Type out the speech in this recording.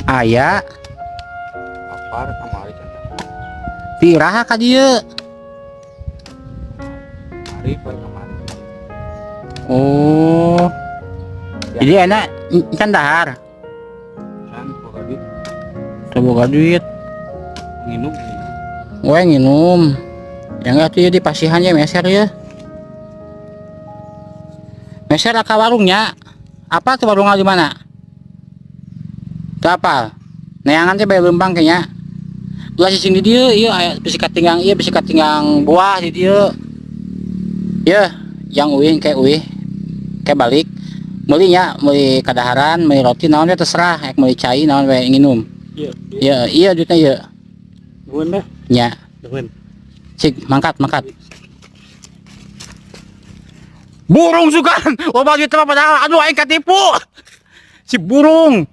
Aya. Apar kamari can. Ti iraha ka dieu? Kamari, poe kamari. Oh. Jadi enak can dahar? Can boga duit. Teu boga duit. Nginum. We nginum. Ya enggak tuh ya, di pasihan ya, meser ya. Meser ka warungnya. Apa tuh warungnya di mana? Tuh apal. Neangan teh bae leumpang kayaknya. Ulah sini di dieu, ieu aya bisi katinggang ieu, bisi katinggang buah di dieu. Ya, yang uih kayak uih. Kayak balik. Meuli nya, meuli kadaharan, meuli roti naon we terserah, rek meuli cai naon we, nginum. Iya. Iya, iya duitnya ieu. Nuhun dah. Nya. Nuhun. Cik, mangkat, mangkat. Burung sugan. Loba duit mah padahal, aduh, aing katipu. Si burung.